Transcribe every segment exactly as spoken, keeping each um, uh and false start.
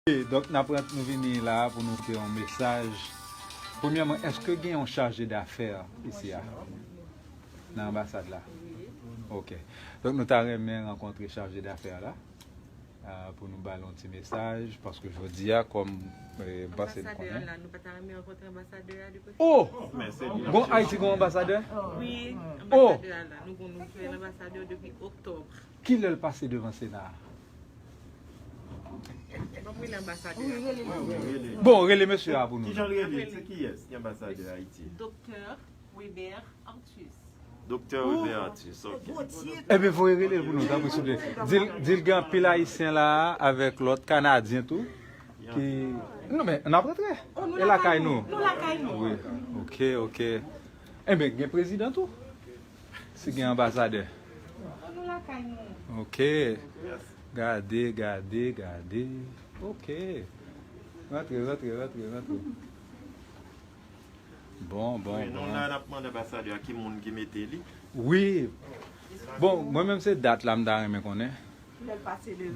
Donk, n ap rant, nou vini la pou nou fè yon mesaj. Premyèman, èske gen yon chaje dafè isi a? Nan anbasad la? Ok. Donk, nou ta renmen rankontre chaje dafè la, ah, pou nou ba l yon ti mesaj, paske jodi a, kòm, eh, m panse nou konnen. Anbasadè a la, nou pa ta renmen rankontre anbasadè a de prefere? Oh! Gon Ayiti gon anbasadè? Wi, anbasadè a la, nou gon nouvèl anbasadè depi oktòb. Kilè l pase devan Sena a? Bon, rele anbasadè a. Bon, rele mesye a pou nou. Kijan l rele? Se kiyès ki anbasadè Ayiti? Doktè Weber Arthus. Doktè Weber Arthus, ok. Ebyen, voye rele l pou nou, tanpri, souple. Di l, di l gen anpil Ayisyen la, avèk lòt Kanadyen tou, ki, non, men, n ap rantre. E lakay nou. Nou lakay nou. Wi, ok, ok. Ebyen, gen prezidan tou. Si gen anbasadè. An nou lakay nou. Ok. Gade, gade, gade. Ok. Rantre, rantre, rantre, rantre. Bon, bon, bon. Wi, nou la, n ap mande anbasadè a ki moun ki mete li. Wi. Bon, mwen menm se dat la m ta renmen konnen.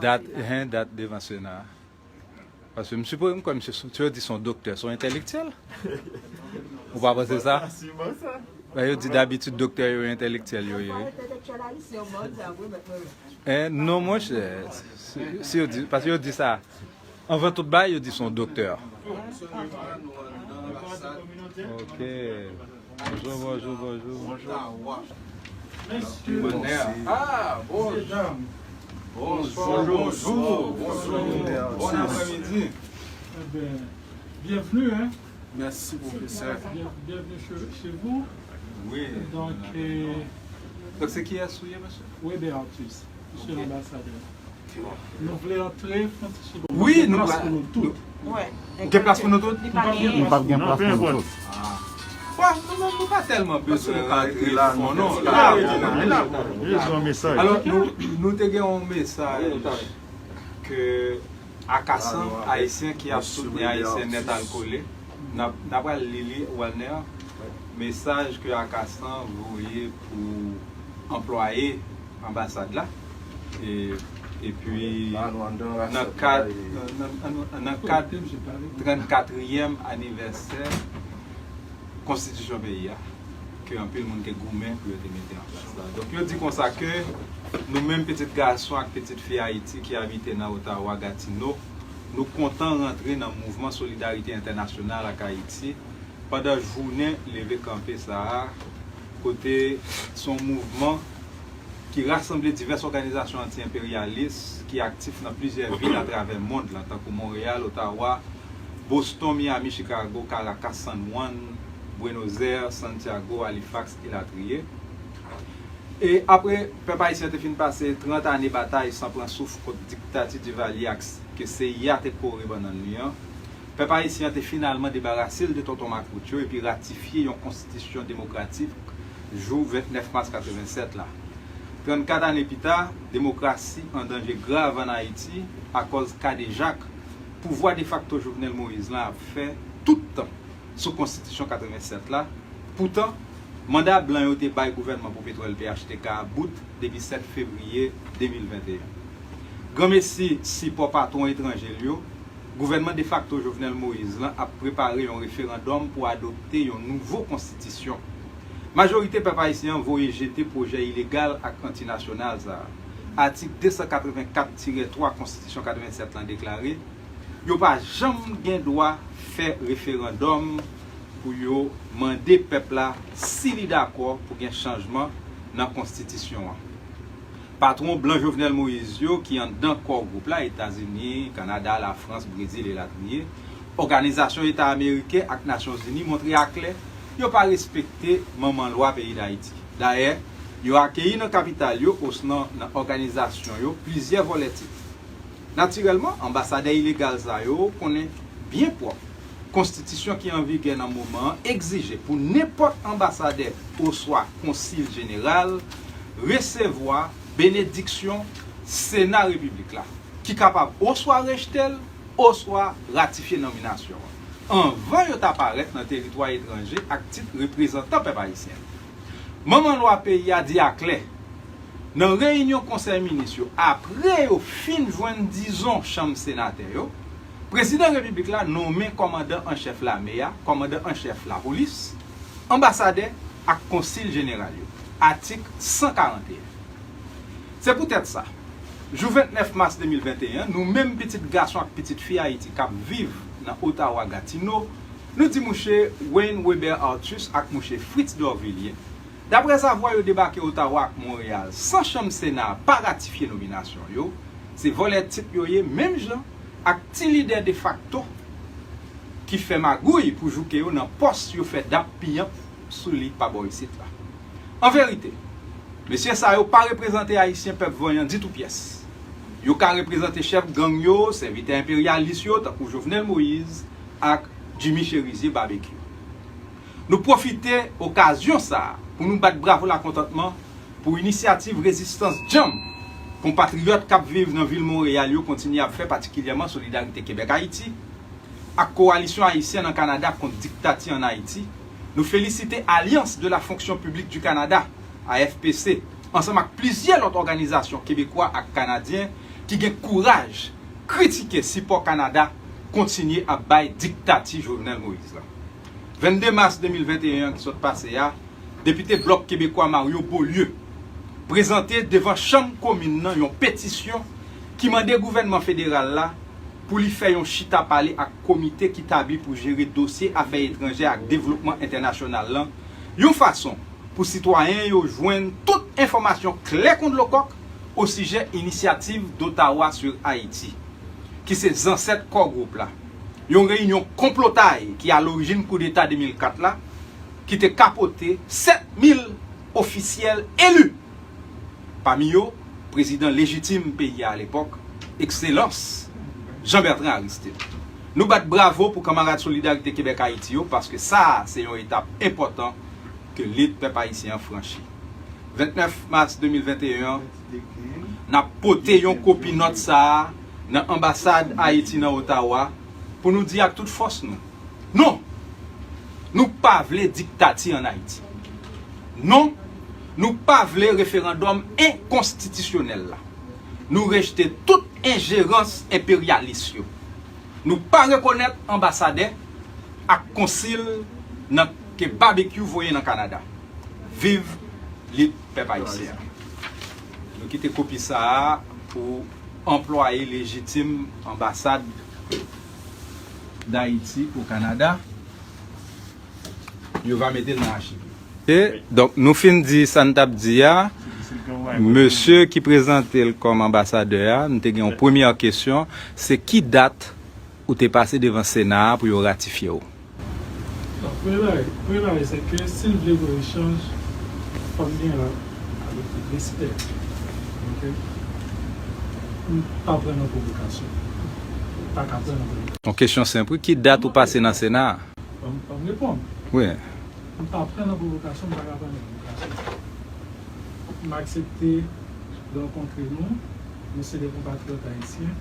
Dat, hen, dat devan Sena. Paske m sipoze, m kwè misye, si yo di se yon doktè, se yon entèlektyèl. Ou pa panse sa? Sa siman sa. Ben, yo di dabitid doktè yo entèlektyèl yo ye. Eh, non, monchè. Si, si yo di, paske yo di sa. Anvan tout bagay, yo di se yon doktè. Ok. Bonjou, bonjou, bonjou. Bonjou. Ah, bonjou. Bonjou, bonjou, bonjou. Bon aprèmidi. Ebyen, byenvni, hein. Mèsi, pwofesè. Byen, byenvni chez, chez vous. Wi. Donk, euh, donk, se kiyès ou ye, mesye? Weber Arthus, mesye lanbasadè. Nou vle antre, Francis Chibon. Wi, nou gen plas pou nou tout. Wi. Ou gen plas pou nou tout? Nou p ap gen plas pou nou tout. Bon, nou menm, nou pa tèlman bezwen rantre fon, non. Alò, nou, nou te gen yon mesaj ke Akasan, Ayisyen ki ap soutni Ayisyen nèt al kole. N ap, n ap pral li li, Walner, mesaj ke Akasan voye pou anplwaye anbasad la. E, epi, nan kad, nan, nan, nan kad trannkatriyèm anivèsè konstitisyon peyi a, ke anpil moun te goumen pou yo te mete an plas la. Donk, yo di konsa ke nou menm pitit gason ak pitit fi Ayiti ki abite nan Ottawa, Gatineau, nou kontan rantre nan mouvman solidarite entènasyonal ak Ayiti pandan jounen leve kanpe sa a, kote se yon mouvman ki rasanble divès òganizasyon anti-enperyalis ki aktif nan plizyè vil atravè mond lan, tankou Monreyal, Ottawa, Boston, Miami, Chicago, Caracas, San Juan, Buenos Aires, Santiago, Halifax, elatriye. E apre pèp ayisyen an te fin pase trant ane batay san pran souf kont diktati Divalye ak s-, ke C I A te kore bannann li an, pèp ayisyen an te finalman debarase l de tonton makout yo epi ratifye yon konstitisyon demokratik jou vennèf mas katrevensèt la. Trannkat ane pita, demokrasi an danje grav ann Ayiti akòz kadejak pouvwa defakto Jovenel Moïse lan ap fè tout tan sou konstitisyon katrevensèt la. Poutan, manda blan yo te bay gouvènman pou petwòl P H T K a bout depi sèt fevriye de mil venteyen. Granmesi sipò patwon etranje l yo, gouvènman defakto Jovenel Moïse lan ap prepare yon referandòm pou adopte yon nouvo konstitisyon. Majorite pèp ayisyen an voye jete pwojè ilegal ak antinasyonal sa a. Atik de san katrevenkat tirè twa Konstitisyon katrevensèt lan deklare, yo pa janm gen dwa fè referandòm pou yo mande pèp la si li dakò pou gen chanjman nan konstitisyon an. Patwon blan Jovenel Moïse yo ki anndan kò gwoup la, Etazini, Kanada, Lafrans, Brezil, elatriye, Òganizasyon Eta Ameriken ak Nasyonzini montre aklè yo pa respekte manman lwa peyi Dayiti. Dayè, yo akeyi nan kapital yo osnon nan òganizasyon yo plizyè vòlè tit. Natirèlman, anbasadè ilegal sa yo konnen byen pwòp konstitisyon ki an vigè nan moman an egzije pou nenpòt anbasadè oswa konsil jeneral resevwa benediksyon Sena Repiblik la, ki kapab oswa rejte l oswa ratifye nòminasyon an anvan yo ta parèt nan teritwa etranje ak tit reprezantan pèp ayisyen. Manman lwa peyi a di aklè, nan reyinyon Konsèy Minis yo, apre yo fin jwenn dizon Chanm Senatè yo, Prezidan Repiblik la nonmen kòmandan an chèf lame a, kòmandan an chèf lapolis, anbasadè ak konsil jeneral yo. Atik san karanteyen. Se poutèt sa, jou vennèf mas de mil venteyen, nou menm pitit gason ak pitit fi Ayiti k ap viv nan Ottawa, Gatineau, nou di mouche Wayne Weber Arthus ak mouche Fritz Dorvillier, daprèzavwa yo debake Ottawa ak Monreyal san chanm Sena a pa ratifye nominasyon yo, se vòlè tit yo ye, menm jan ak ti lidè defakto ki fè magouy pou jouke yo nan pòs yo fè dap piyanp sou li pa bò isit la. An verite, mesye sa yo pa reprezante Ayisyen pèp vanyan ditou pyès. Yo ka reprezante chèf gang yo, sèvitè enperyalis yo, tankou Jovenel Moïse ak Jimmy Chérizier Barbecue. Nou pwofite okazyon sa a pou nou bat bravo lakontantman pou inisyativ rezistans djanm konpatriyòt k ap viv nan vil Monreyal yo kontinye ap fè, patikilyèman Solidarite Kebèk Ayiti ak Kowalisyon Ayisyen nan Kanada kont diktati ann Ayiti. Nou felisite Alliance de la Fonction Publique du Canada, A F P C, ansanm ak plizyè lòt òganizasyon kebekwa ak kanadyen ki gen kouraj kritike sipò Kanada kontinye ap bay diktati Jovenel Moïse la. Vennde mas de mil venteyen an ki sot pase a, depite Blòk Kebekwa Mario Beaulieu prezante devan Chanm Komin nan yon petisyon ki mande gouvènman federal la pou li fè yon chita pale ak komite ki tabli pou jere dosye afè etranjè ak devlopman entènasyonal lan, yon fason pou sitwayen yo jwenn tout enfòmasyon klè kon dlo kòk osijè Inisyativ d'Ottawa sur Haïti, ki se zansèt Core Group la, yon reyinyon konplotay ki alorijin koudeta de mil kat la, ki te kapote sèt mil ofisyèl eli, pami yo prezidan lejitim peyi a alepòk, Ekselans Jean Bertrand Aristide. Nou bat bravo pou kanmarad Solidarite Kebèk Ayiti yo, paske sa a se yon etap enpòtan ke lit pèp ayisyen an franchi. Vennèf mas de mil venteyen an, n ap pote yon kopi nòt sa a nan anbasad Ayiti nan Ottawa pou nou di ak tout fòs nou, non, nou pa vle diktati ann Ayiti. Non, nou pa vle referandòm enkonstitisyonèl la. Nou rejte tout enjerans enperyalis yo. Nou pa rekonèt anbasadè ak konsil nan ke Barbecue voye nan Kanada. Viv lit pèp ayisyen an. Nou kite kopi sa a pou anplwaye lejitim anbasad Dayiti o Kanada. Yo va mete l nan achiv yo. Ok, donk, nou fin di sa n t ap di a. Mesye ki prezante l kòm anbasadè a, nou te gen yon premyè kesyon, se ki dat ou te pase devan Sena a pou yo ratifye w? Donk, premye bagay, premye bagay, se ke si n vle voye chanj, fò n gen a, avèk tout respè. Ok? M pa pran nan pwovokasyon. M pa ka pran nan pwovokasyon. Yon kesyon senp, wi. Ki dat ou pase nan Sena a? Ban m, ban m reponn. Wi. M pa pran nan pwovokasyon, m pa ka pran nan pwovokasyon. M aksepte rankontre nou, nou se de konpatriyòt ayisyen.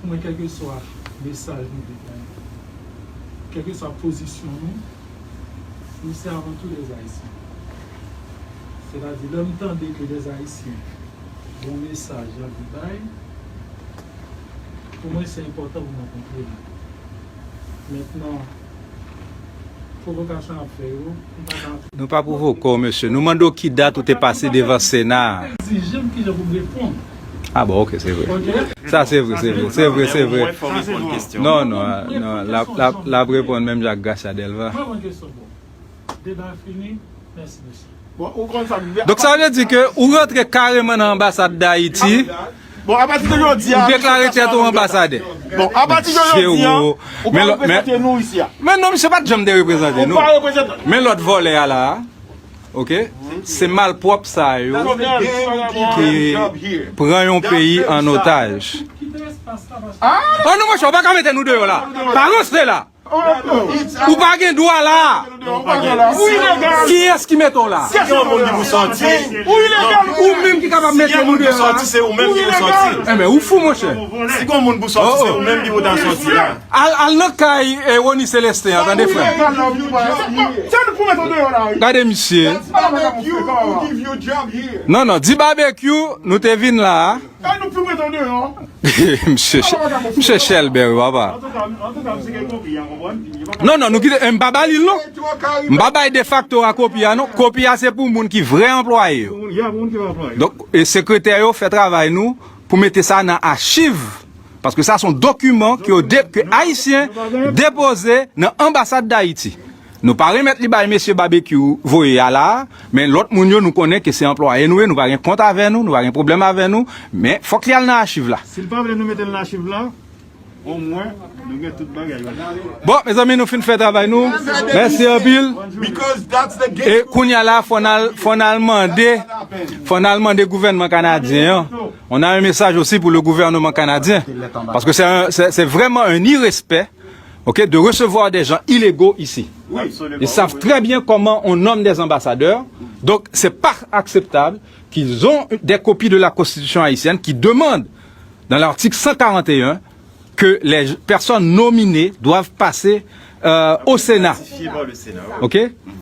Pou mwen, kèlkeswa mesaj nou te bay, kèlkeswa pozisyon nou, nou se avan tou de Ayisyen. Sètadi, lè m tande ke de Ayisyen gen yon mesaj y ap vin bay, pou mwen, se enpòtan pou mwen konprann. Mentnan, pwovokasyon ap fè yo, m pa ka antre. Nou pa pwovoke w, mesye. Nou mande w ki dat ou te pase devan Sena a. Egzije m kijan pou m reponn. Ah bon, ok, se vre. Ok? Sa se vre, se vre, se vre, se vre. Mwen fò reponn kesyon. Non, non, ah, non, l ap, l ap, l ap reponn menm jan ak Gracia Delva. Mwen reponn kesyon, bon. Deba fini. Mèsi, mesye. Bon, ou konn sa m vle. Donk, sa vle di ke ou rantre kareman nan anbasad Dayiti. Bon, apati de jodi a, ou deklare tèt ou anbasadè. Bon, apati de jodi a, ou pa reprezante nou isi a. Men non, misye pa t janm te reprezante nou. Ou pa reprezante. Men lòt vòlè a la a, ok? Se malpwòp sa yo ki pran yon peyi an otaj. Ah non, monchè, ou pa ka mete nou deyò la. Pa ranse la. Ou pa gen dwa la. Ou ilegal. Kiyès ki mete w la? Si gen yon moun ki pou sòti. Ou ilegal. Ou menm ki kapab mete moun deyò la. Si gen yon moun pou sòti, se ou menm ki pou sòti. Enben, ou fou, monchè. Si gen yon moun pou sòti, se ou menm ki pou ta sòti la. Al, al nan kay, eh, Rony Célestin an, tande, frè. Ou ilegal la, ou pa. Se nou pou mete w deyò la, wi. Gade misye. That's Barbecue who give you job here. Non, non, di Barbecue, nou te vin la a. E nou pou mete w deyò. Msye Ch- Msye Chelbè, wi, papa. Non, non, nou kite, m pa ba li l non. M pa bay defakto a kopi a non. Kopi a se pou moun ki vrè anplwaye yo. Donk, e sekretè yo fè travay nou pou mete sa nan achiv. Paske sa se yon dokiman ke, yo de, ke Ayisyen depoze nan anbasad Dayiti. Nou pa remèt li bay mesye Babekyou voye a la, men lòt moun yo nou konnen ke se anplwaye nou ye, nou pa gen kont avè nou, nou pa gen pwoblèm avè nou, men fòk li al nan achiv la. Si l pa vle nou mete l nan achiv la, omwen, nou gen tout bagay yo. Bon, mezanmi, nou fin fè travay nou. Mèsi anpil. E kounye a la, fò n al, fò n al mande, fò n al mande gouvènman kanadyen an. On a un message aussi pour le gouvernement canadien. Parce que c'est un- c'est c'est vraiment un irrespect, ok, de recevoir des gens illégaux ici. Ils savent très bien comment on nomme des ambassadeurs. Donc, c'est pas acceptable qu'ils ont des copies de la Constitution haïtienne qui demandent, dans l'article cent quarante et un, que les personnes nominées doivent passer euh, au Sénat. Ok?